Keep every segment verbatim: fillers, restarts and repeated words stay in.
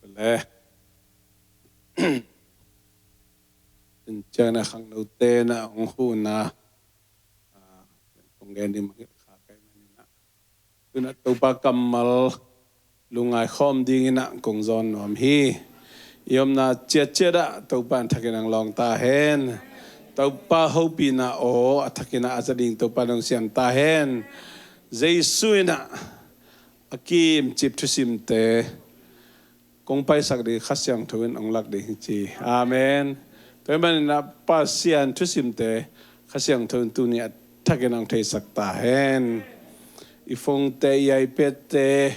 Le cinciang na khangnote na hong huhna, ah, kong gen ding mangngilh kha kei manin ah, tu-in ah Topa kammal lungngai khawm dingin ah kong zawn nuam hi. I omna ciatciat ah Topa in a thakin hong lawng ta hen. Topa hopihna aw a thakin ah a za ding Topa in hong siam ta hen. Jesu in ah a kimcip thusimte kong paisak ding Kha Siangtho in hong lak ding hi ci. Amen. Tua ahih manin ah Pasian thusimte Kha Siangtho in tuni a thakin hong theisak ta hen. I phone-te, i iPad-te,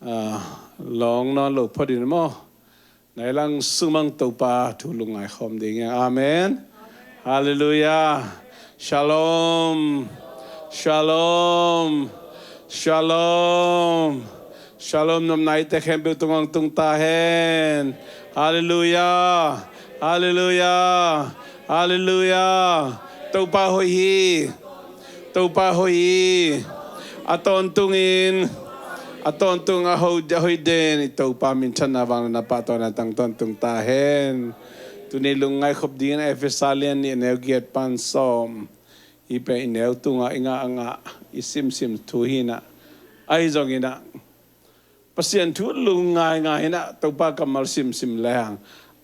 ah, lawng nawn lo phot in maw, nai lang sungah Topa thu lungngai khawm ding hi. Amen. Halleluiah. Shalom. Shalom. Shalom. Shalom. Nopna eite khempeuh tungah hong tung ta hen. Halleluiah. Halleluiah. Halleluiah. Topa hoih hi. Topa hoih hi. A tawntungin, a tawntung a ho, a hoih den i Topa minthanna vangliatna pahtawina tang tawntung ta hen. Tuni lungngai khop dingin Efesa lian nih, neu giat pan sawm. Hih pen i neu tungah i ngah a ngah, i simsim thu hi-in ah, ahi zongin ah Pasian thu lungngaingai in ah Topa kammal simsim lehang,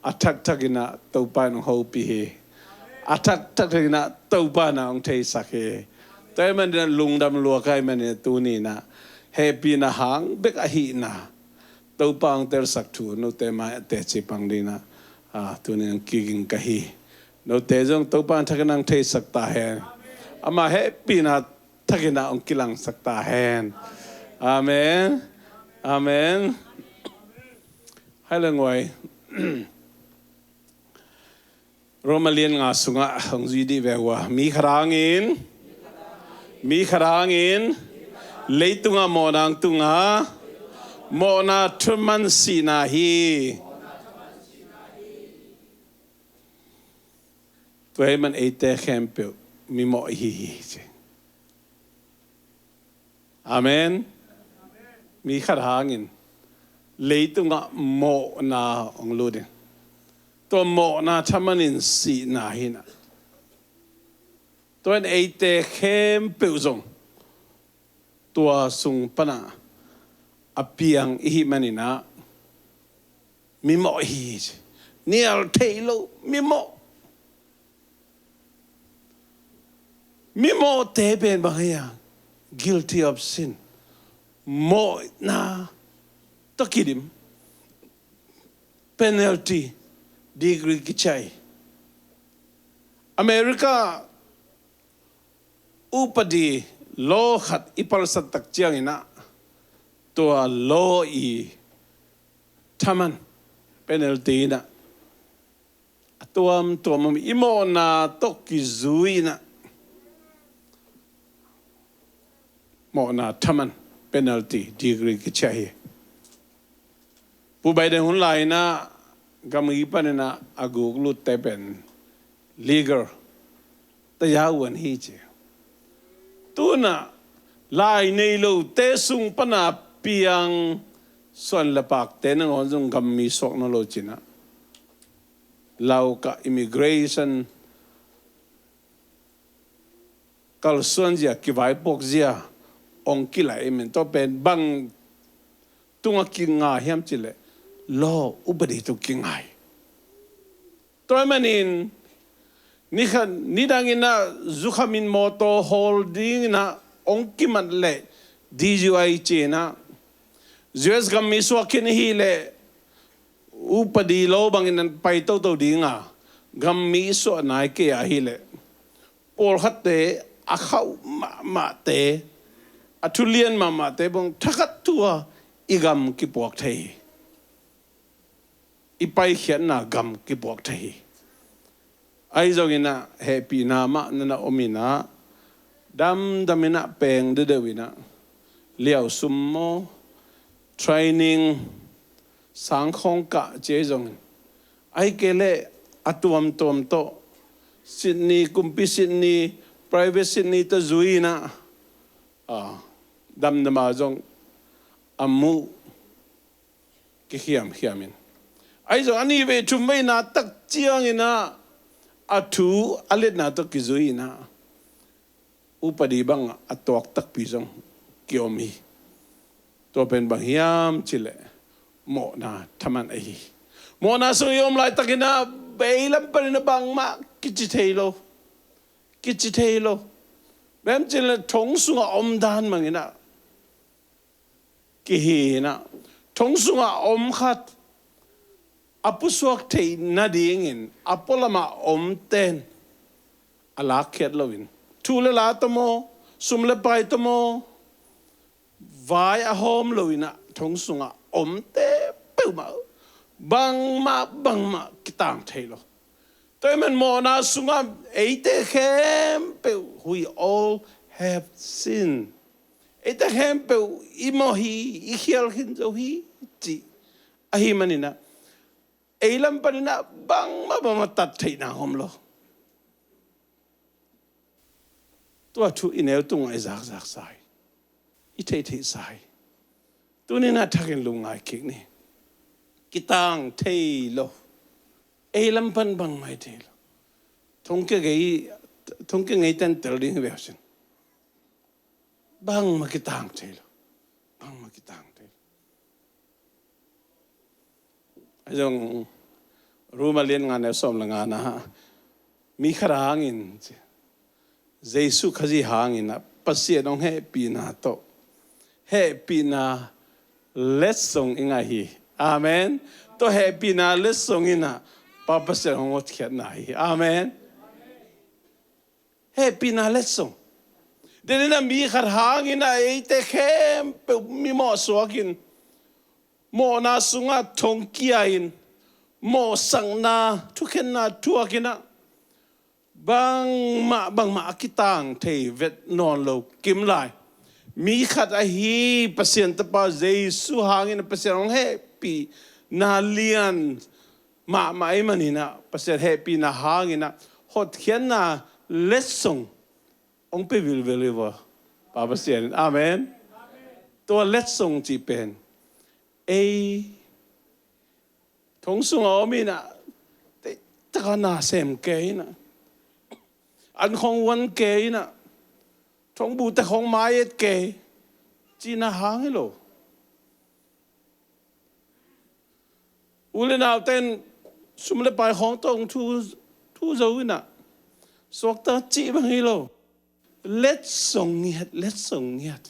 a thakthak in ah Topa in hong hopih hi. A thakthak in ah Topa in ah hong theisak hi. Tua ahih manin ah lungdam lua ka hih manin ah tuni in ah hehpihna hang bek ahihna Topa hong telsak thu note mai-ah teci pang dingin ah, ah, tuni in hong kiging ka hi. Note zong Topa in a thakin hong theisak ta hen. Ama hehpihna thakin ah hong kilangsak ta hen. Amen. Amen. Hai le nguai. Roma lian nga sungah hong zui dih ve uh a, mi khat hangin, mi khat hangin leitungah mawhna hong tung a, mawhna thaman sihna hi. Tua ahih man eite khempeuh mimawh i hi hi ci. Amen. Mi khat hangin leitungah mawhna hong lut in, tua mawhna thaman in sihna hi-in ah, tua in eite khempeuh zong tua sung pan ah a piang i hih manin ah mimawh i hi hi ci. Nial thei lo mimawh. Mimawhte pen bang hiam? Guilty of sin. Mawhna tawh kidim. Penalty, decree kiciah hi. America upadi law khat i palsat tak ciangin ah, tua law i thaman, penalty in ah, a tuamtuam om, i mawhna tawh kizui in ah mawhna thaman, penalty, decree kiciah hi. Pu Biden hun lai-in ah gamgi panin ah a guk lutte pen legal tayau an hi ci. Tu-in ah lai nei lote sung pan a piang suan le pakte nangawn zong gammi suak nawn lo ci-in ah, laukah immigration kalsuan zia, kivaipuak zia hong kilai men. Tua pen bang tungah kinga hiam cih leh law, upadi tungah kinga hi. Tua ahih manin nikhat nidangin ah zukhamin mawtaw hawl dingin ah hong kimat leh D U I ci-in ah, U S gammi suak khin ahih leh upadi law bangin ah pai toto ding a, gammi suah nai kei ahih leh pawlkhatte, a khauh mahmahte, a thulian mahmahte bang thakhat thu-a i gam kipuak thei hi. I paikhiatna gam kipuak thei hi. Ahi zongin ah hehpihna mah na na om in ah, damdam in ah, peng deuhdeuh in ah, liausum maw, training, sangkhawng kah ci ahi zongin, ahih kei leh a tuamtuam tawh Sydney, kumpi Sydney, private Sydney tawh zui in ah, ah, damdam a zong a muh kikhiamkhiam in, ahi zong a nih vei thum veina tak ciangin ah a thu a liatna tawh kizui in ah upadi bang a tuak takpi zong kiom hi. Tua pen bang hiam cih leh mawhna thaman ahi hi. Mawhna sung i om laitakin ah ei lam panin ah bangmah kici thei lo. Kici thei lo. Bang hiam cih leh thong sungah om dan bangin ah kihi in ah, thong sungah om khat a pusuak theih nadingin a pualamah omte'n a lakkhiat loin, thu le la tawh maw, sum le pai tawh maw, vai a hawm loin ah thong sungah omte peuhmah bangmah bangmah kitang thei lo. Tua ahih man mawhna sungah eite khempeuh, we all have sin. Eite khempeuh i mawh hi, i khial khin zo hi, cih ahih manin ah ei lam panin ah bangmah bangmah tat theihna om lo. Tua thu i neu tungah i zakzak sa hi, i theihtheih sa hi. Tuni in ah thakin lungngai kik ni. Kitang thei lo. Ei lam pan bangmah i thei lo. Thongkia ngei, thongkia ngei tentel ding hi ve sin. Bangmah kitang thei lo. Bangmah kitang thei lo. Ahi zong Roma lian nga neu sawm le nga na, mi khat hangin, Jesu Khazih hangin ah Pasian hong hehpihna tawh hehpihna letsong i ngah hi. Amen. Tua hehpihna letsong in ah Pa Pasian hong hotkhiatna hi. Amen. Hehpihna letsong. Denin ah mi khat hangin ah eite khempeuh mi mawhsuakin, mawhna sungah thongkia in, mawhsakna thukhenna thuakin ah bangmah bangmah a kitang thei vet nawn lo kim lai. Mi khat ahi Pasian Tapa Jesu hangin Pasian hong hehpihna lian mahmah ahih manin ah Pasian hehpihna hangin ah hotkhiatna letsong hong pia vilvel hi vua Pa Pasian in. Amen. Tua letsong cih pen ei thong sungah om in ah, teitak a na sem kei in ah, an khong uan kei in ah, thongbu te khong mai et kei cihna hang hi lo. U le naute in sum le pai khawng tawh hong thu, thu zo in ah, suakta cih bang hi lo. Letsong ngiat, letsong ngiat.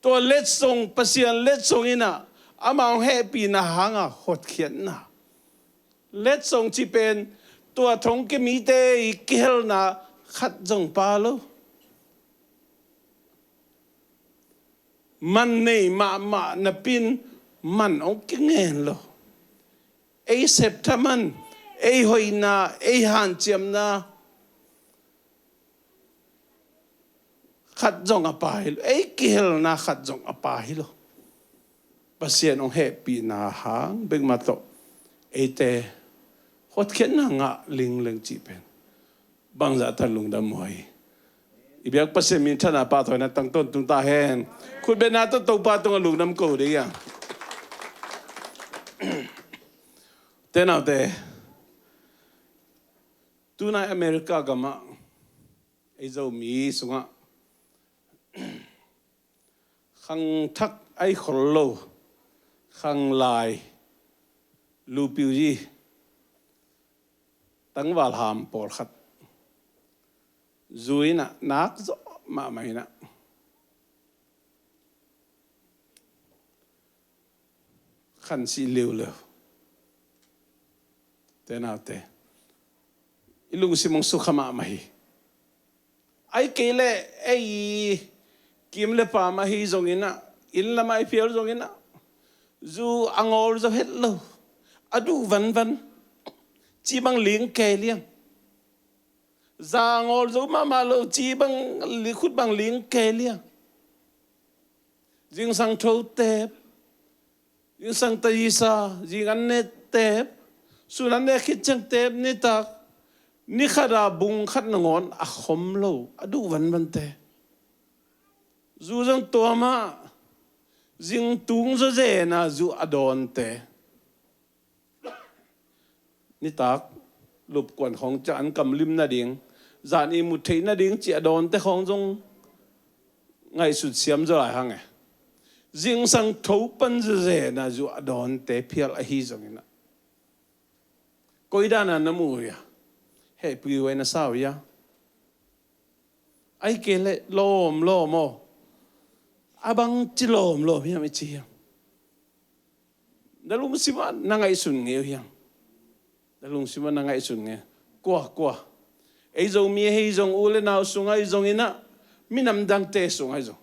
Tua letsong, Pasian letsong in ah, amah hong hehpihna hangah hotkhiatna. Letsong cih pen tua thongkia mite i kihelna khat zong pha lo. Man nei mahmah napi in man hong kingen lo. Ei septha man, ei hoihna, ei hanciamna khat zong a pha hi lo. Ei kihelna khat zong a pha hi lo. Pasian hong hehpihna hang bekmah tawh eite hotkhiatna ngah lingleng cih pen bangzah tan lungdam uh hi. I biak Pasian min thanna pahtawina tangtawn tung ta hen. Khutbetna tawh Topa tungah lungdam ko ding hi a. Te naute, tunai America gamah ei Zomi sungah khangthak a i khol lo, khanglai lupiuzi tangval ham pawlkhat zu in ah nak zawh mahmah in ah khansih liuliu. Te naute, i lungsim hong sukha mahmah hi. Ahih kei leh ei kim le pam ahi zongin ah, inn lamah i phial zongin ah, zu a ngawl zo het lo, a duh vanvan, ci bang ling kei liang. Za a ngawl zo mahmah lo, ci bang, khut bang ling kei liang. Zingsang tho tep, zingsang taisa, zing an ne tep, sun an ne khit ciang tep, nitak, ni khat a bung khat nangawn a khom lo, a duh vanvante. Zu zong tuam ah, Zing tung zawzen a zuh a dawnte, nitak lupkuan khawng ciang an kam lim nading, zan ihmut theih nading cih a dawnte khawng zong ngaihsut siam zaw lai hang e. Zingsang tho pan zawzen a zuh a dawnte phial ahi zongin ah, koi dan a na muh uh hia? Hehpih huai na sa uh hia? Ahih kei leh lawmlawm aw, a bangci lawmlawm hiam i ci hiam? Na lungsim ah na ngaihsun ngei uh hiam? Na lungsim ah na ngaihsun ngei. Kua, kua? Ei Zomi ahi zong, u le nau sung ahi zongin ah, minam dangte sung ahi zong,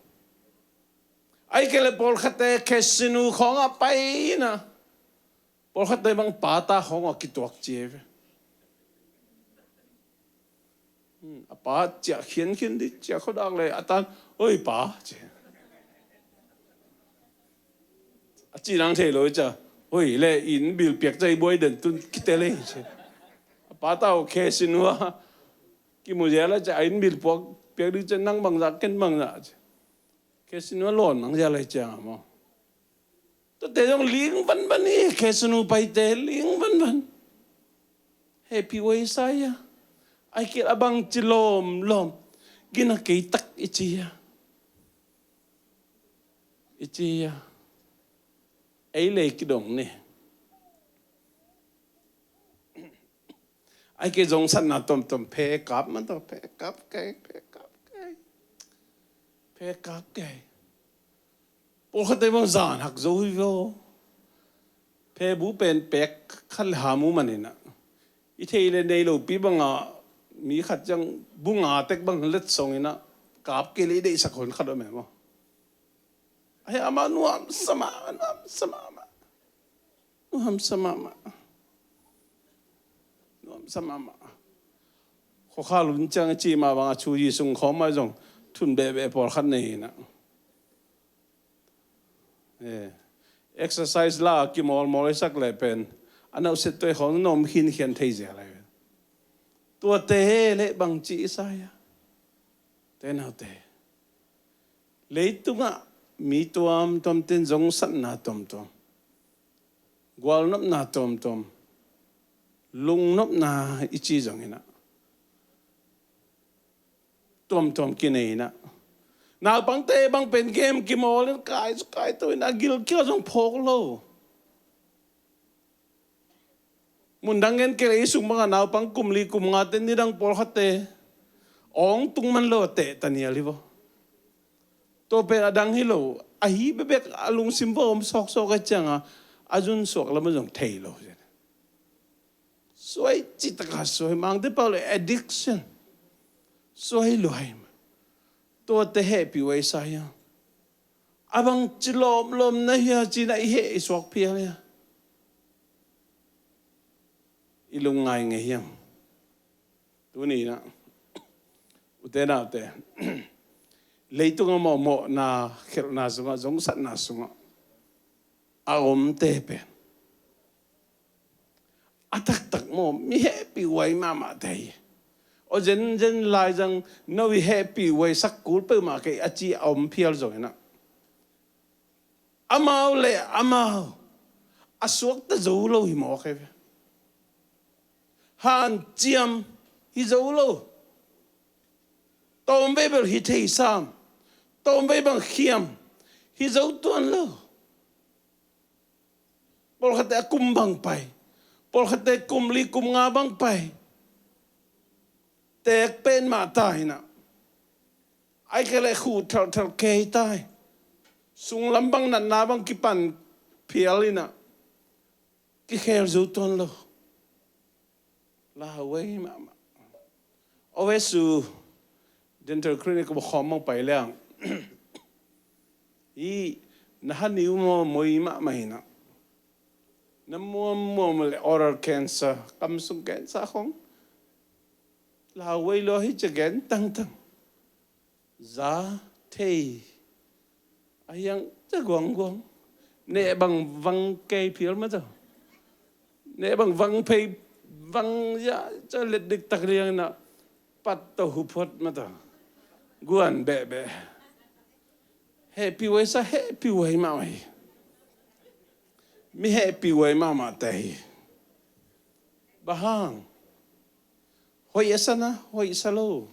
ahih kei leh pawlkhatte casino khawng ah pai in ah, pawlkhatte bang pa ta khawng ah kituak ci hi ve. Hmm, a pa ciah khiankhian dih, ciah khuadak le a tan, "Oi pa," ci. A ci nang thei lo hi cia, "Oi le, inn bill piak cia, i buai den tun kitel ei," ci. A pa ta uh casino ah kimu zial a cia, "A inn bill puak piak dih cia, nang bangzah, ken bangzah," ci. Casino ah lawn nang zial a hi ciang a maw. Tuate zong ling vanvan hi, casino paite ling vanvan. Hehpih huai sa hia? Ahih kei leh a bangci lawmlawm, gina kei tak i ci hia? I ci hia? Ei lei kidong ni. Ahih kei leh zongsatna tomtom phe kap man tawh, phe kap kei, phe kap kei, phe kap kei. Pawlkhatte bang zan hak zo hi ve aw. Phe bu pen pek khat le ha mu manin ah, i thei le nei lopi bang ah, mi khat ciang bu nga tek bang letsong in ah, kap kei le i deihsak hon khat om e maw. Ahi amah nuamsa mahmah, nuamsa mahmah. Nuamsa mahmah. Nuamsa mahmah. Khuakhal hun ciang i cih mah bang a, chu yi sung khawng mah zong thun behbeh pawlkhat nei hi in ah. Eh, exercise la kimawlmawl i sak leh pen a nauhset tuai khawng na om khinkhian thei zel lai ve. Tuate he leh bangci i sa hia? Te naute, leitungah mi tuamtuam ten zongsatna tuamtuam, gualnopna tuamtuam, lungnopna i ci zongin ah, tuamtuam kinei in ah, naupangte bang pen game kimawl in kai, kai to in ah, gilkial zong phawk lo. Mundang ngen kei leh i sung bangah naupang kum li kum ngate nidang pawlkhatte awng tung man lo a teh tanial hi vaw. Tua pen a dang hi lo, ahi bekbek a lungsim va om sawksawk a cianga a zunsuak lam a zong thei lo. Suai citaka suai, Mangte pau le addiction. Suai luai. Tuate hehpih huai sa hia? A bangci lawmlawm na hia ci-in ah i heh i suak phial hia? I lungngai ngei hiam? Tuni-in ah, ute naute, leitung a mawhmawhna, khelhna sungah, zongsatna sungah a omte pen a taktak maw, mi hehpih huai mahmahte hi. Aw, zenzen lai zang no i hehpih huai sak kul peuhmah kei a ci a om phial zongin ah, amau le amau a suakta zo lo hi mawk hi ve. Hanciam hi zo lo. Tawmvei bel hi thei sam. Tawmvei bang khiam hi zo tuan lo. Pawlkhatte a kum bang pai, pawlkhatte kum li kum nga bang pai. Teek pen mah ta in ah, ahih kei leh khuh thalthal kei ta hi. Sunglam bang natna bang kipan phial in ah, kikhel zo tuan lo. Lauhuai mahmah. Ovesu Dental Clinic a khawm bang pai leng, hi na ha niu maw, moi mahmah hi na, na muammuam le oral cancer, kamsung cancer khawng lauhuai lo hi ci gen tangtang. Za thei a hiang ca guangguang. Neh bang vang kei phial mah tawh, neh bang vang phei, vang ya ca let diktak liang na, pat tawh hu phot mah tawh, guan behbeh. Hehpih huai sa, hehpih huai mahmah hi. Mi hehpih huai mahmahte hi. Bang hang? Hoih a sa na, hoih sa lo.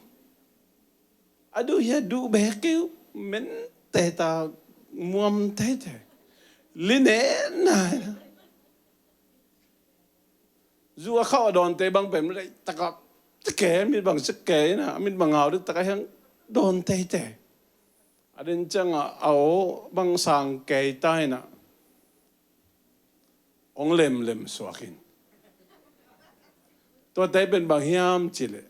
A duh hi a, duh bek hi uh, men teitei, muam teitei. Linena. Zu a khauh a dawnte bang pen lei taka, cike, mit bang cike ina, mit bang ngau deuh taka hiang dawn teitei. A den ciangah a aw bang sang kei ta ina, hong lemlem suak in. Tuate pen bang hiam cih leh,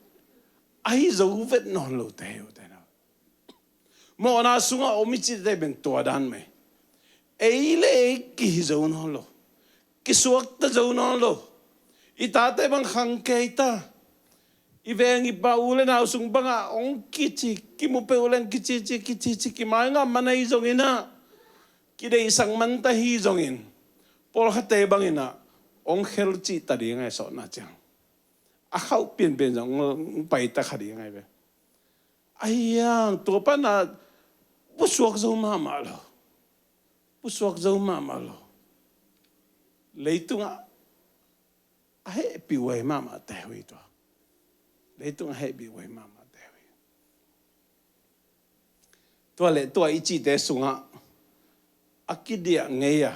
a hi zo vet nawn lote hi uh te na. Mawhna sungah om i cihte pen tua dan mah hi. Ei le ei kihi zo nawn lo, kisuakta zo nawn lo. I tate bang khang kei ta. I veng i pa, u le nau sung bangah hong kici, kimu peuh leng kicici, kicici, kimai ngah man ahi zongin ah, kideihsak man ta hi zongin, pawlkhatte bangin ah hong khel cih ta ding a, sawtna ciang a khauh pianpian zong hong pai ta kha ding a hi ve. Ahi hang tua pan ah pusuak zo mahmah lo. Pusuak zo mahmah lo. Leitungah a hehpih huai mahmahte uh hi tua. Leitungah a hehpih huai mahmahte uh hi. Tua le tua i cihte sungah a kidiah ngei a,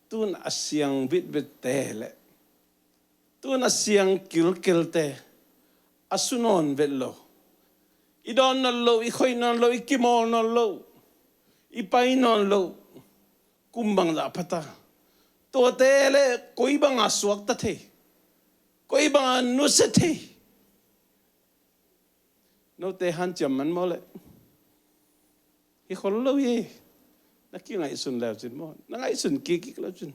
tun a siang vitvitte le tun a siang kilkilte, a su nawn vet lo, i dawn nawn lo, i khoih nawn lo, i kimawl nawn lo, i pai nawn lo, kum bangzah pha ta. Tuate le koi banga suakta thei, koi banga nusia thei. Note hanciam man maw le? Hi khol lo hi. Na kingaihsun leu cin maw, na ngaihsun kikkik leu cin.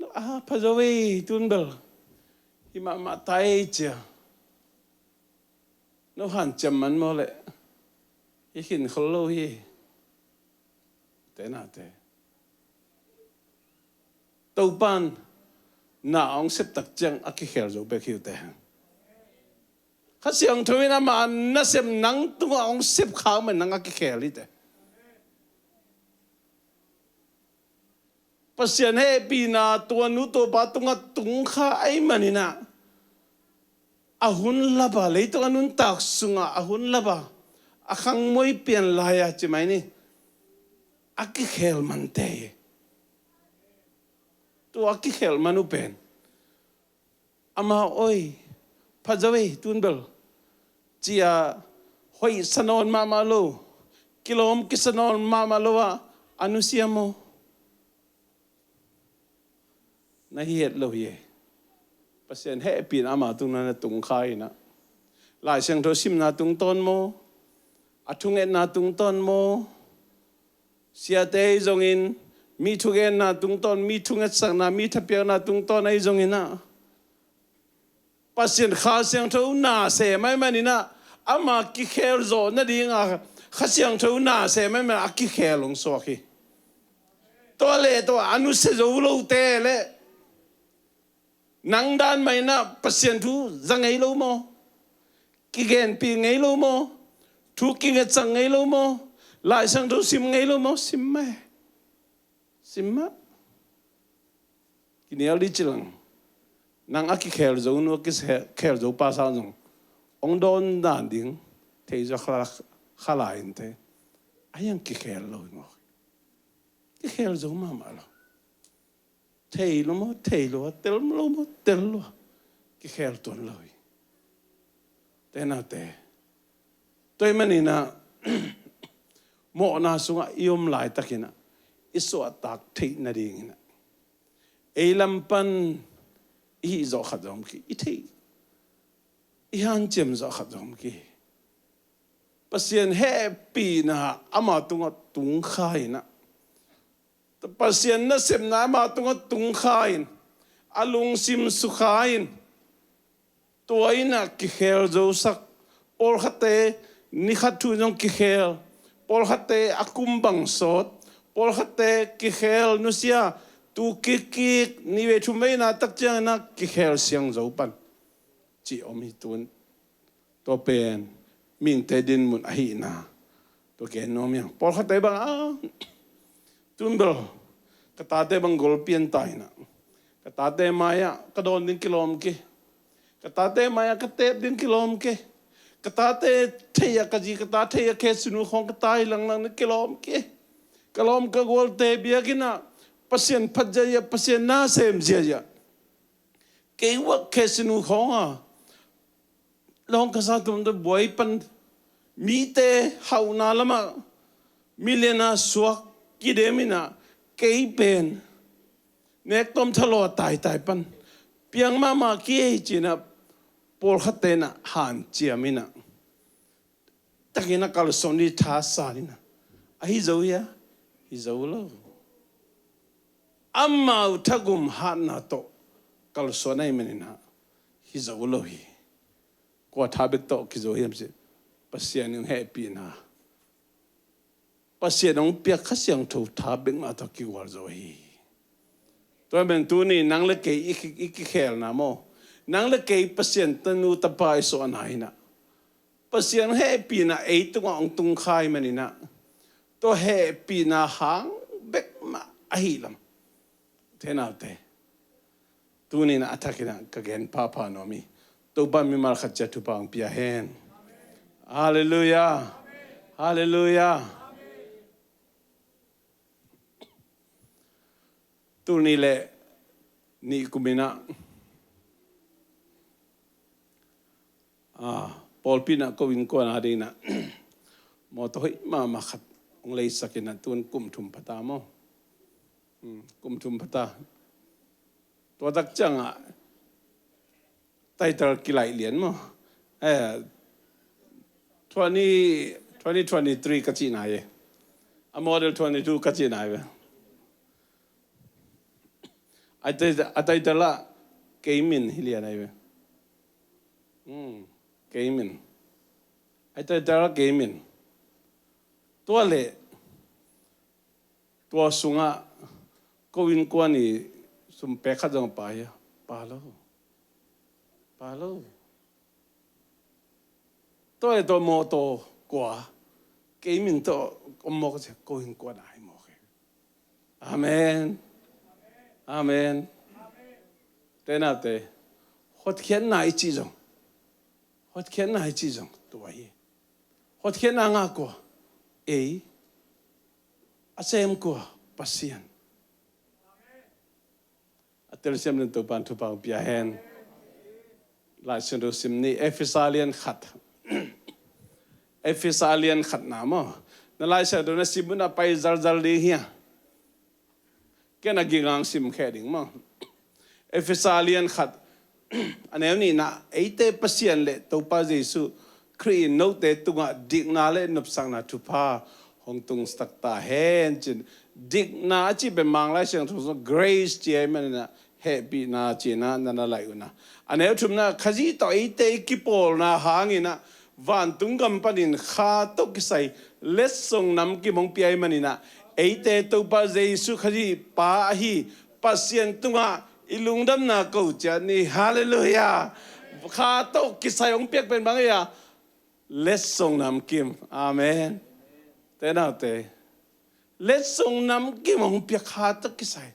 No a pha zo ei, tun bel hi mahmah ta ei cia. No hanciam man maw le? Hi khin khol lo hi. Te nate, Topan na a hong sep tak ciang a kikhel zo bek hi uh te. Kha Siangtho in ama nasem nang tungah hong sep khak mah nang a kikhel hi te. Pasian hehpihna tua nu tua pa tungah tungkha ahih manin ah, a hun lapa, leitung a nuntak sungah a hun lapa, a khangmuai pian lai-a ci mai ni, a kikhel mante hi. Tua a kikhel man uh pen, amau oi, pha zo ei, tun bel, ci-a hoih sa nawn mahmah lo, kilawm kisa nawn mahmah lo ah a nusia maw? Na hi het lo hi e. Pasian hehpihna ama tungah na tungkha in ah, Lai Siangtho simna tungtawn maw, a thungetna tungtawn maw, siate ahi zongin, mi thugenna tungtawn, mi thungetsakna, mi thapiakna tungtawn ahi zongin ah, Pasian Kha Siangtho na sem ahih manin ah, ama kikhel zawh nadinga Kha Siangtho na sem ahih manin a kikhel hong suak hi. Tua le tua a nusia zo lote le, nang dan mah in ah Pasian thu za ngei lo maw? Kigenpih ngei lo maw? Thu kingetsak ngei lo maw? Lai Siangtho sim ngei lo maw? Sim mah. Sim mah. Kinial dih cilang. Nang a kikhel zo nu, a kikhel zo pa sang zong, hong dawn dan ding thei zaw kha, kha lai in te. A hiang kikhel lo hi maw? Kikhel zo mahmah lo. Thei lo maw, thei lo a, tel lo maw, tel lo a, kikhel tuan lo hi. Te nate, tua ahih manin ah, mawhna sungah i om laitakin ah, i suahtak theih nadingin ah, ei lam pan i hih zawh khat zong om kei, i theih, i hanciam zawh khat zong om kei. Pasian hehpihna ama tungah tungkha in ah, Pasian nasepna ama tungah tungkha in, a lungsim sukha in, tua in ah kikhel zosak. Pawlkhatte ni khat thu in zong kikhel, pawlkhatte a kum bang sawt, pawlkhatte kikhel nusia, tu kikkik, nih vei thum vei na tak ciangin ah kikhel siang zo pan cih om hi tun. Tua pen mihingte dinmun ahihna Tua gen nuam hi hang. Pawlkhatte bang a, tun bel ka tate bang golpian ta hi na, ka tate mai-ah ka dawn ding kilawm kei. Ka tate mai-ah ka tep ding kilawm kei. Ka tate thei-ah, ka zi ka ta thei-ah khesunu khawng ka tai langlangna kilawm kei. Ka lawm ka gualte biakinn ah Pasian phat ziazia, Pasian na sem ziazia. Kei uak khesunu khawng a lawng ka sa tum tum buai pan mite hauhna lamah milian a suak kidem in ah kei pen nek tawm thalo a taitai pan piang mahmah kei ci-in ah pawlkhatte in ah hanciam in ah takin a kalsuan ding thasan in ah, a hi zo hia? Hi zo lo. Amau thagum hatna tawh kalsuan ahih manin ah hi zo lo hi. Kua tha bek tawh kizo hiam cih? Pasian in hehpihna, Pasian hong piak Kha Siangtho tha bek mah tawh kigual zo hi. Tua ahih manin tuni nang le kei i ki, i kikhelna maw, nang le kei Pasian tanu tapa i suahna in ah Pasian hehpihna ei tungah hong tung kha ahih manin ah tua hehpihna hang bek mah ahi lam thei naute. Tuni in ah a thakin ah ka gen phapha nuam hi. Topa mimal khat ciat thupha hong pia hen. Halleluiah. Halleluiah. Tul nih le nih kum in ah, ah, pawlpi in ah ko innkuan a ding in ah mawtaw hoih mahmah khat hong leisak in ah tun kum thum pha ta maw. Hmm, kum thum pha ta. Tua tak ciangah title kilaih lian maw. Eh, twenty, twenty twenty-three ka cih nai e. A model twenty-two ka cih nai ve. A title, a title ah kei min hi lian ai ve. Hmm, kei min. A title ah kei min. Tua leh tua sungah ko innkuan i sum pek khat zong a pha hia? Pha lo. Pha lo. Tua leh tua mawtaw kua? Kei min tawh om mawk a ci, ko innkuan a hi mawk hi. Amen. Amen. Te naute, hotkhiatna i cih zong, hotkhiatna i cih zong tua hi. Hotkhiatna ngah kua? Ei. A sem kua? Pasian. A telsiam ding Topa'n thupha hong pia hen. Lai Siangtho sim ni, Efesa lian khat. Efesa lian khatna maw. Na Lai Siangtho na sim un a pai zalzal ding hia? Ken a ging hong sim khe ding maw. Efesa lian khat, a neu nihna, eite Pasian le Topa Jesuh Khrih in note tungah dikna le nopsakna thupha hong tungsak ta hen ci-in, dikna a cih pen Mang Lai Siangtho sungah grace ci ahih manin ah hehpihna ci-in ah na na laih un ah. A neu thumna, Khazih tawh eite i kipawlna hangin ah vantung gam panin Kha tawh kisai letsong namkim hong pia ahih manin ah eite Topa Jesuh Khazih Pa ahi Pasian tungah i lungdamna ko ciat ni. Halleluiah. Kha tawh kisai hong piak pen bang hi a? Letsong namkim. Amen. Te naute, letsong namkim hong piak, Kha tawh kisai.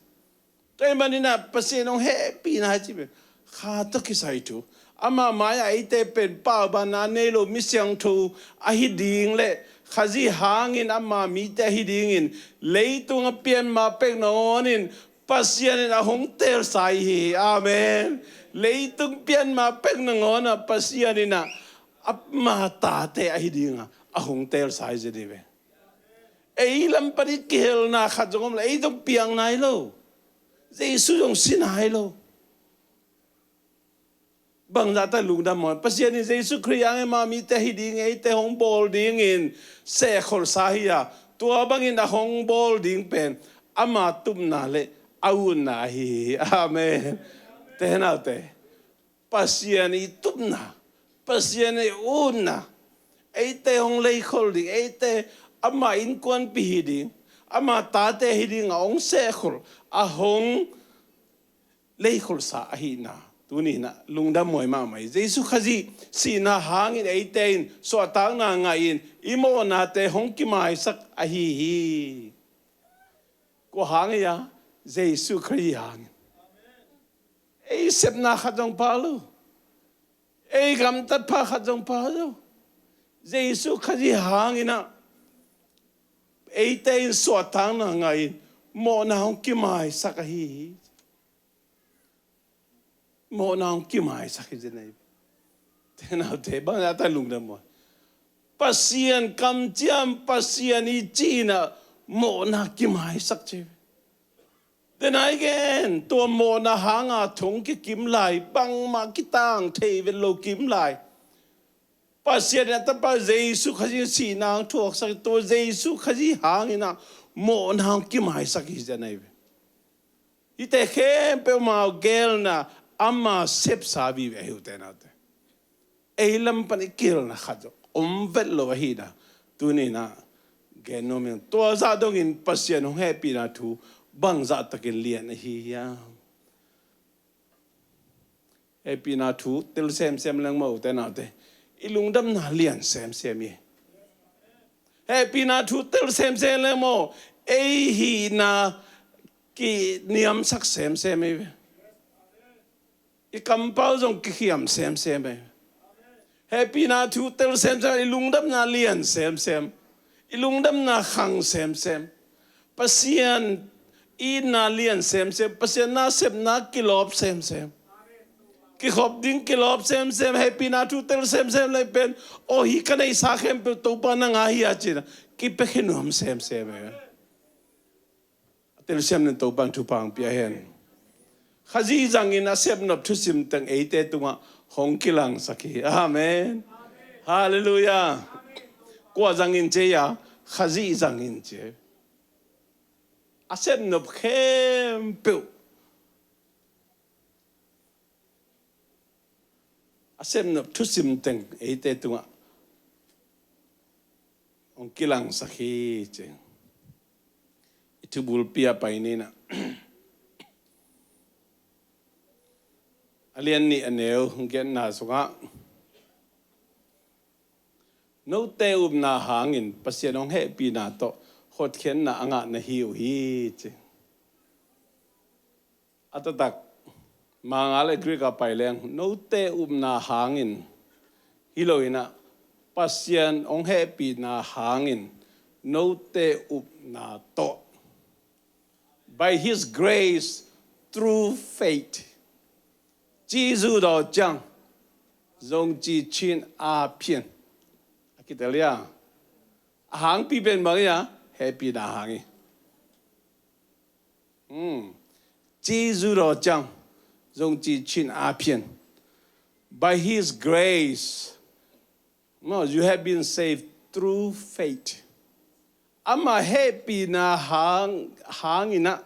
Tua ahih manin ah Pasian hong hehpihna hi ci pen Kha tawh kisai thu. Amah mai-ah eite pen paubanna nei lo mi siangtho ahi ding le Khazih hangin ama mite ahi dingin leitung a pian ma pek nangawnin Pasian in a hong teelsa hi. Amen. Leitung pian ma pek nangawn ah Pasian in ah ama tate ahi dingah a hong teelsa hi zen hi ve. Ei lam pan i kihelna khat zong om lo, ei zong piang nai lo. Jesuh zong si nai lo. Bangzah ta lungdam maw? Pasian in Jesuh Khrih hangin ama mite ahi dingin eite hong bawl dingin sehkholhsa hi a, tua bangin a hong bawl ding pen ama tupna le a utna ahi hi. Amen. Te naute, Pasian i tupna, Pasian i utna, eite hong leikholh ding, eite ama innkuanpih hi ding, ama tate hi ding a hong sehkholh, a hong leikholhsa ahihna Tuni-in ah lungdam huai mahmah hi. Jesu Khazih sihna hangin eite in suahtakna ngah in i mawhnate hong kimaisak ahi hi. Kua hang hi a? Jesu Khazih hangin. Ei sepna khat zong pha lo. Ei gamtat pha khat zong pha lo. Jesu Khazih hangin ah eite in suahtakna ngah in mawhna hong kimaisak ahi hi. Mawhna hong kimaisak hi zen ahi. Te naute bang a ta lungdam maw? Pasian kamciam, Pasian i cihna mawhna kimaisak ci. Te nai gen tua mawhna hanga thong kikim lai, bangmah kitang thei vet lo kim lai. Pasian in a tapa Jesu Khazih sihna hong thuaksak, tua Jesu Khazih hangin ah mawhna hong kimaisak hi zen ahi ve. Hihte khempeuh mau gelna ama sepsa vive ahi uh te naute. Ei lam pan i kilna khat zong om vet lo ahina tuni-in ah gen nuam ing. Tua zah dongin Pasian hong hehpihna thu bangzah takin lian ahi hiam? Hehpihna thu tel semsem leng maw u te naute, i lungdamna lian semsem hi. Hehpihna thu tel semsem leng maw, ei hihna kiniamsak semsem hi. I kampau zong kikhiam semsem hi. Hehpihna thu tel semsem, i lungdamna lian semsem, i lungdamna khang semsem, Pasian itna lian semsem, Pasian nasepna kilawp semsem, kikhop ding kilawp semsem, hehpihna thu tel semsem lei pen, aw hi ka neihsa khempeuh Topa nang a hi a cina kipia khin nuam semsem hi. A telsiam nen Topa in thupha hong pia hen. Khazih zangin a sepnop thusim teng eite tungah hong kilangsak hi. Amen. Halleluiah. Kua zangin ci a? Khazih zangin ci. A sepnop khempeuh, a sepnop thusim teng eite tungah hong kilangsak hi ci. I thubulpi a pai ni in ah, a lian nih a neu giatna sungah, note upna hangin Pasian hong hehpihna tawh hotkhiatna a ngah na hi uh hi ci. A taktak Manga le Greek a pai leng, note upna hangin hi lo in ah, Pasian hong hehpihna hangin note upna tawh, by His grace, through faith, 基督的奖，用至亲阿片。A kitel ia, a hangpi pen bang ia, hehpihna hang hi. 嗯，基督的奖，用至亲阿片。By His grace, no, you have been saved through faith. Ama hehpihna hang, hangin ah,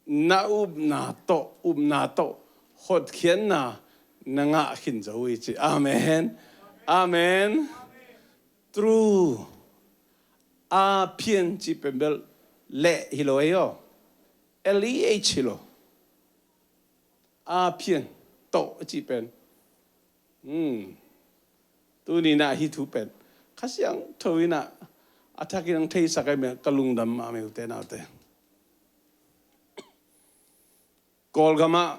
na upna tawh, upna tawh hotkhiatna na ngah khin zo hi ci. Amen. Amen. Through. A pian cih pen bel leh hi lo ei aw. L E H hi lo. A pian tawh cih pen. Hmm. Tuni in ah hih thu pen Kha Siangtho in ah a thakin hong theisak ahi mah, ka lungdam mah, mei ute naute. Kawlgam ah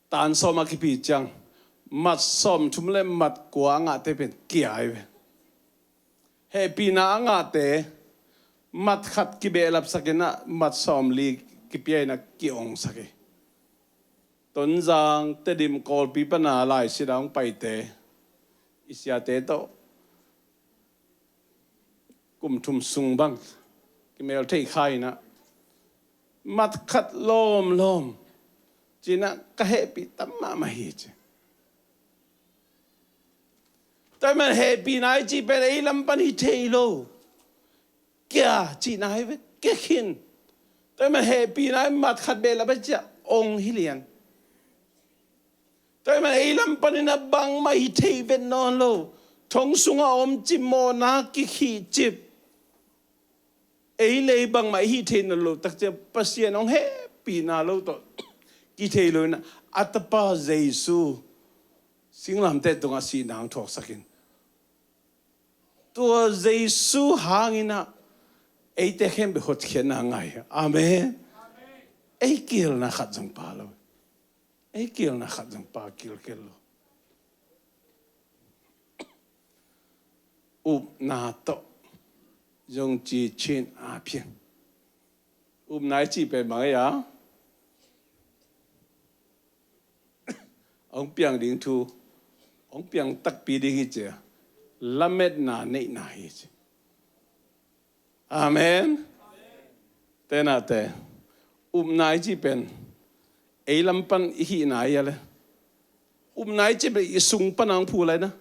tan sawm a kipih ciang mat sawmthum le mat kua a ngahte pen kia ahi ve. Hehpihna a ngahte mat khat kibehlapsak in ah mat sawmli kipia in ah ki-ongsak hi. Tonzang, Tedim, Kawlpi pan a laisin a hong paite, i siate tawh kum thum sung bang kimel thei kha in ah, mat khat lawmlawm ci-in ah ka hehpih tam mahmah hi ci. Tua ahih man hehpihna i cih pen ei lam pan hi thei lo. Kia cihna hi ve, kia khin. Tua ahih man hehpihna i mat khat behlap a ciah ong hi lian. Tua ahih man ei lam panin ah bangmah hi thei vet nawn lo. Thong sungah om cimawhna kikhihcip. Ei lei bangmah i hih thei nawn lo tak ciang Pasian hong hehpihna lo tawh kithei lo in ah, a tapa Jesu singlamteh tungah sihna hong thuaksak in, tua Jesu hangin ah eite khempeuh hotkhiatna ngah hi. Amen. Ei kihelna khat zong pha lo. Ei kihelna khat zong pha kilkel lo. Upna tawh zong ci chin a phiang. Upna i cih pen bang ei a? Hong piang ding thu, hong piang takpi ding hi ci a, lametna neihna hi ci. Amen. Tenate, upna i cih pen ei lam pan i hihna hi a le. Upna i cih pen i sung pan a hong phul lai na.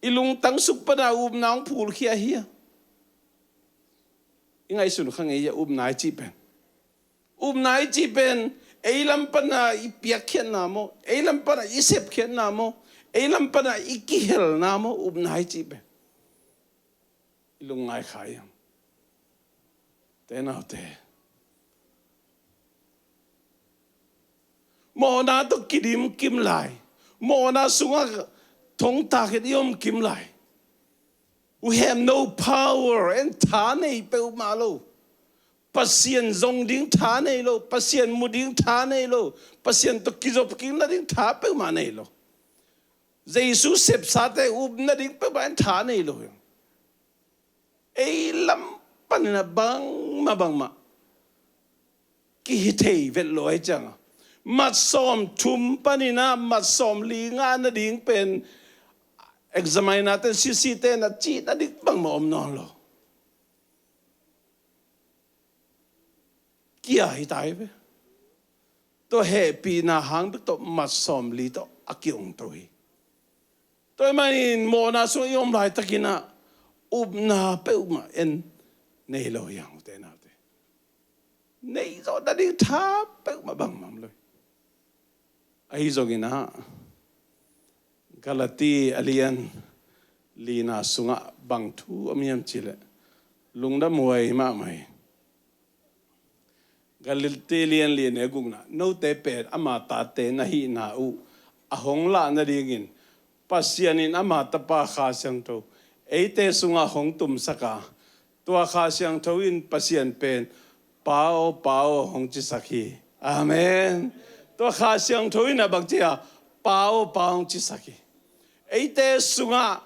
I lungtang sung pan a upna hong phulkhia hi a. I ngaihsun kha ngei a upna i cih pen. Upna i cih pen ei lam pan a i piakkhiatna maw, ei lam pan a i sepkhiatna maw, ei lam pan a i kihelna maw, upna i cih pen i lungngai kha hiam? Tenaute, mawhna tawh kidim kim lai, mawhna sungah thongtak in i om kim lai. We have no power, en tha nei peuhmah lo. Pasian zong ding tha nei lo, Pasian mu ding tha nei lo, Pasian tawh kizop kik nading tha peuhmah nei lo. Jesu sepsate up nading peuhmah en tha nei lo hi. Ei lam panin a bangmah bangmah kihi thei vet lo ahi cianga, mat sawm thum panin a mat sawm li ngah nading pen examiner ten, C C ten a cih nading bangmah om nawn lo. Kia hi ta hi ve. Tua hehpihna hang bek tawh mat sawm li tawh a ki-ong to hi. Tua ahih manin mawhna sungah i om laitakin ah upna peuhmah en nei lo hi hang, ute naute. Nei zawh nading tha peuhmah bangmah om lo hi. Ahi zongin ah Galati a lian lina sungah bang thu om hiam cih leh lungdam huai mahmah hi. Galati lian li a neu gukna, note pen ama tate na hihna uh a hong lah nadingin Pasian in ama Tapa Kha Siangtho eite sungah hong tumsak a, tua Kha Siangtho in Pasian pen Pa aw, Pa aw hong cisak hi. Amen. Tua Kha Siangtho in a bang ci a, Pa aw, Pa hong cisak hi. Eite sungah,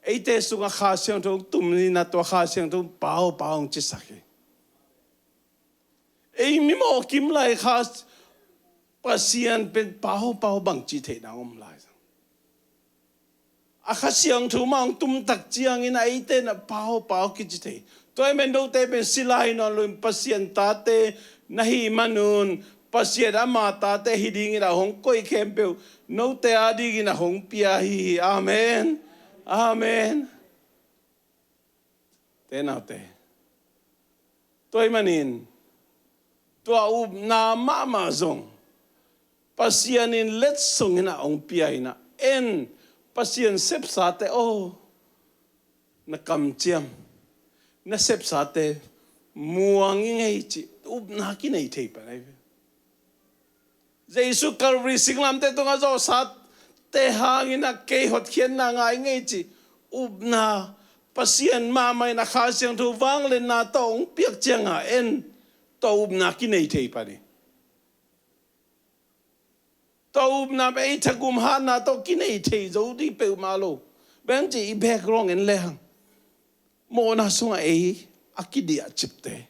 eite sungah Kha Siangtho hong tum in a, tua Kha Siangtho in Pa aw, Pa hong cisak hi. Ei mimawh kim lai kha Pasian pen Pa aw, Pa aw bang cih theihna om lai. A Kha Siangtho mah hong tum tak ciangin a eite in a Pa aw, Pa aw kici thei. Tua ahih manin note pen sila hi nawn loin Pasian tate na hih manun Pasian ama tate hi dingin a hong koih khempeuh note a dingin a hong pia hi. Amen. Amen. Te naute, tua ahih manin tua upna mahmah zong Pasian in letsong in a hong pia in a, en Pasian sepsate aw, na kamciam, na sepsate muang i ngei cih upna kinei thei pan ahi ve. Jesu Calvary singlamteh tungah zawhsate hangin a kei hotkhiatna ngah i ngei cih upna Pasian mahmah in a Kha Siangtho vangliatna tawh hong piak cianga en tua upna kinei thei pan hi. Tua upna pen ei thagum hatna tawh kinei thei zo ding peuhmah lo. Bang ci i background en lehang mawhna sungah ei a kidiah cipte,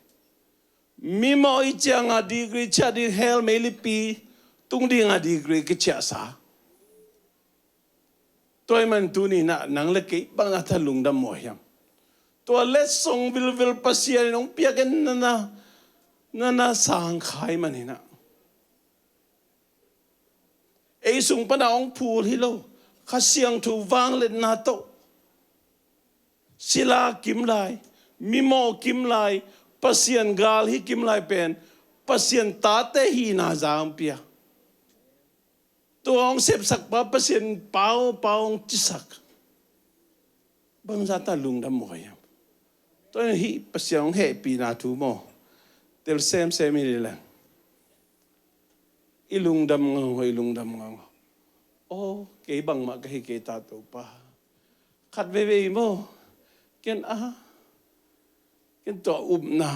mimawh i cianga degree ciah ding, hell meilipi tung dinga degree kiciahsa. Tua ahih manin tuni in a nang le kei bang zahta lungdam huai hiam? Tua letsong vilvel Pasian in hong piak in na na, na na sang kha ahih manin a, ei sung pan a hong phul hi lo, Kha Siangtho vangliatna tawh sila kim lai, mimawh kim lai, Pasian gal hi kim lai pen Pasian tate hihna zah hong pia. Tua hong sepsakpa Pasian Pa aw, Pa aw hong cisak. Bang zahta lungdam huai hiam? Tua hih Pasian hong hehpihna thu maw, tel semsem hi leh I lungdam ngaungau, i lungdam ngaungau. Aw, kei bangmah ka hi kei ta, Topa. Khat veivei maw, ken a, ken tua upna,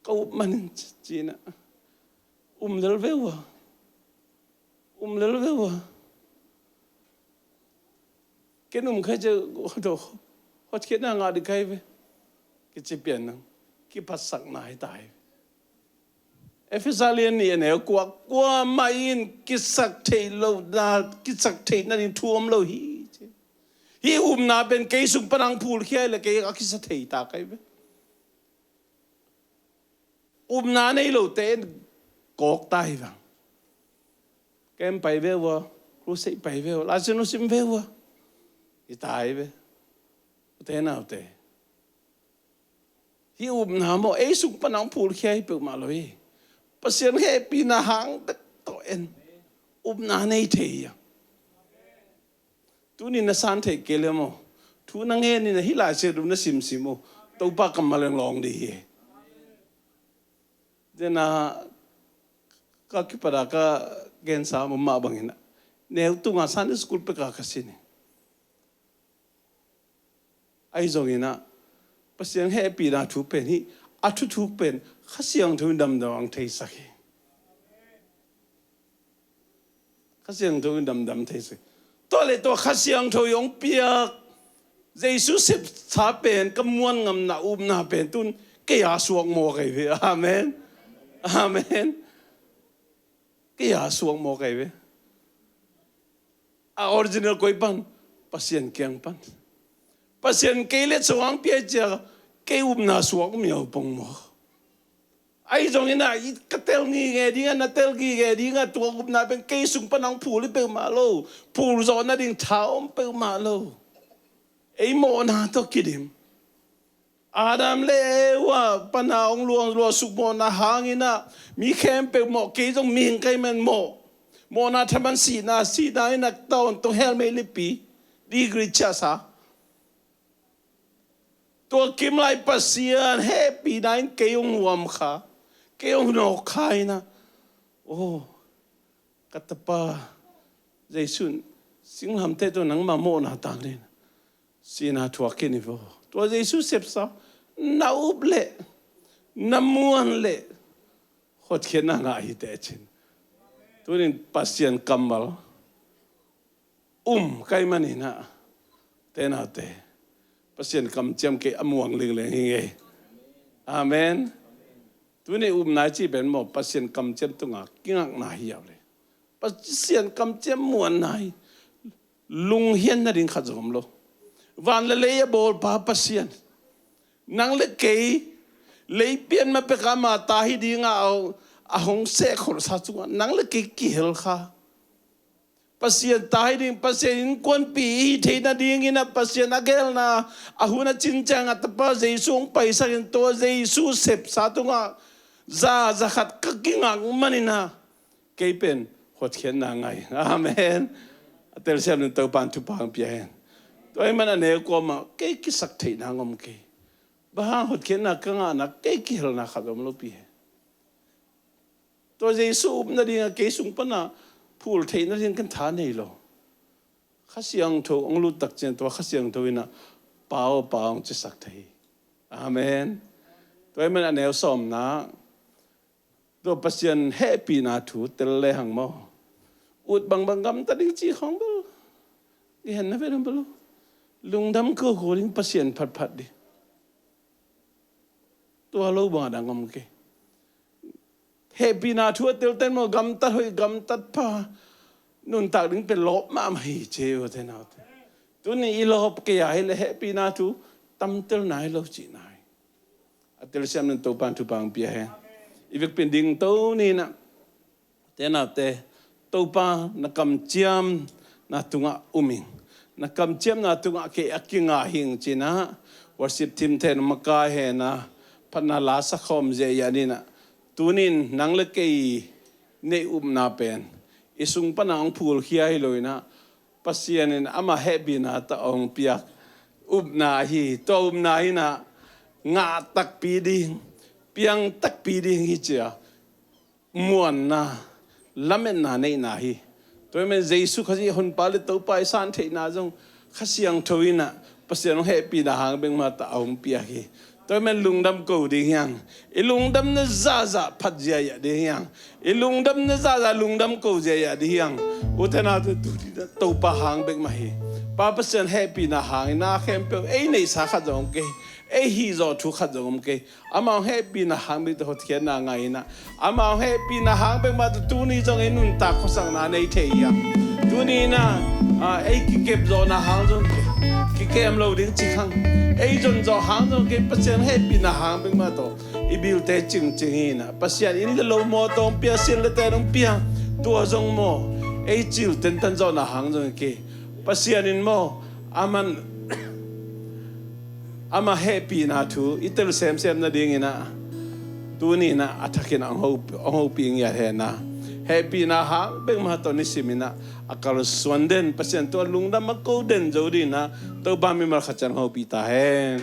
ka up manin ci-, cina, um lel ve ua, um lel ve ua. Ken um khai cia, hotkhiatna ngah ding khai ve, kici pian nang, kiphatsakna hi ta hi. Efesa lian nih a neu kua, kuamah in kisak theih lohna, kisak theihna ding thu om lo hi, ci. Hih upna pen kei sung pan hong phulkhia hi leh kei a kisa thei ta kai ve. Upna nei lote in kawk ta hi vang. Kem pai ve ua, crusade pai ve ua, Lai Siangtho sim ve ua, hi ta hi ve. Ute naute, hih upna maw, ei sung pan hong phulkhia hi peuhmah lo hi. Pasian hehpihna hang bek tawh en, upna nei thei hi a. Tuni na san theih kei le maw, thu na ngen in a, hih Lai Siangtho na simsim uh, Topa kammal in lawng ding hi. Dena ka kipat a ka gensa mah bangin a, neu tunga Sunday school peka ka sin hi. Ahi zongin a, Pasian hehpihna thu pen hi, a thuthuk pen Kha Siangtho in damdam hong theisak hi. Kha Siangtho in damdam theisak hi. Tua le tua Kha Siangtho i hong piak Jesu sepsa pen ka muan ngamna upna pen tun kei a suak mawk ahi ve. Amen. Amen. Kei a suak mawk ahi ve. A original koi pan? Pasian kiang pan. Pasian kei le sawang pia cia, kei upna suak miau pong maw. Ahi zongin a, i ka tel ngige ding a, na tel ngige ding a, tua upna pen kei sung pan hong phul hi peuhmah lo. Phul zawh nading tha om peuhmah lo. Ei mawhna tawh kidim. Adam le Eva pana hong luang luang suk mawhna hangin a, mi khempeuh mawh, kei zong mihing ka hih man mawh. Mawhna thaman sihna, sihna in a tawntung hell mei lipi, degree ciah sa. Tua kimlai Pasian hehpihna in kei hong huam kha, kei hong nawk kha in a. Oh, ka tapa, Jesu in singlamteh tawh nangma mawhna tang ding sihna thuak khin hi vo. Tua Jesu sepsa na up leh, na muan leh, hotkhiatna ngah hi teh cin. Tunin Pasian kammal um ka hih manin a, ute naute, Pasian kamciam kei a muang lingleng hi ngei. Amen. Tuni upna i cih pen maw, Pasian kamciam tunga kingakna hi a le. Pasian kamciam muanna hi. Lunghian nading khat zong om lo. Van le lei a bawlpa Pasian, nang le kei, lei pian ma peka ama ta hi dinga a, a hong sehkholhsa cungah nang le kei kihel kha. Pasian ta hi ding, Pasian innkuanpih i hih theih nadingin a, Pasian a geelna a hun a cin ciangah Tapa Jesu hong paisakin, tua Jesu sepsa tungah za, za khat ka kingak manin a, kei pen hotkhiatna ngah hi. Amen. A telsiam in Topa in thupha hong pia hen. Tua ahih man a neu kua mah kei kisak theihna hong om kei. Bang hang? Hotkhiatna ka ngahna kei kihelna khat om lopi hi. Tua Jesu up nading a kei sung pana phul theih nading ken tha nei lo. Kha Siangtho hong lut tak ciang tua Kha Siangtho in a, Pa aw, Pa aw, hong cisak thei hi. Amen. Tua ahih man a neu sawmna, tua Pasian hehpihna thu tel lehang maw, ut bangbang gamta ding cih khawng bel, i henna vet om bel lo. Lungdam khuakhu ding, Pasian phatphat ding. Tua lo bang a dang om kei. Hehpihna thu a telten maw, gamtat hoih, gamtat pha, nuntak ding pen lawp mahmah hi ci hi, ute naute. Tuni i lawp kei a hileh hehpihna thu tamtel nai lo cihna hi. A telsiam in Topa in thupha hong pia hen. I vekpi in dingto ni in a, ute naute, Topa, na kamciamna tungah um ing. Na kamciamna tungah kei a kingah hi ing ci-in a, worship team ten makai hen a, phatna la sakhawm ziahziah ni in a, tunin nang le kei neih upna pen i sung pana hong phulkhia hi lo in a, Pasian in ama hehpihna tawh hong piak upna hi. Tua upna in a, ngah takpi ding, piang takpi ding hi ci a, muanna, lametna neihna hi. Tua ahih manin Jesu Khazih Honpa le Topa i san theihna zong Kha Siangtho in ah Pasian hong hehpihna hang bek mah tawh a hong piak hi. Tua ahih manin lungdam ko ding hi hang. I lungdamna zahzah phat ziahziah ding hi hang. I lungdamna zahzah lungdam ko ziahziah ding hi hang. Ute naute, tu ding ah Topa hang bek mah hi. Pa Pasian hehpihna hang in a khempeuh ei neihsa khat zong om kei. Ei hihzawh thu khat zong om kei. Amah hong hehpihna hang bek tawh hotkhiatna ngah in ah, amah hong hehpihna hang bek mah tawh tuni zong ei nuntak khuasakna nei thei hi hang. Tuni in ah, ah, ei kikepzawhna hang zong kei, kikem lo ding ci khang. Ei zonzawh hang zong kei, Pasian hehpihna hang bek mah tawh i bilte cingcing hi in ah, Pasian inn le lo mawtaw hong pia, sin le ten hong pia, tua zong maw, ei cil tentan zawhna hang zong kei, Pasian in maw, aman amah hehpihna thu i tel semsem nading in ah, tuni in ah a thakin a hong ho, hong hopih ngiat hen la, hehpihna hang bek mah tawh nisim in ah a kalsuan den, Pasian tungah lungdam a ko den zo ding in ah, Topa mimal khat ciat hong hopih ta hen.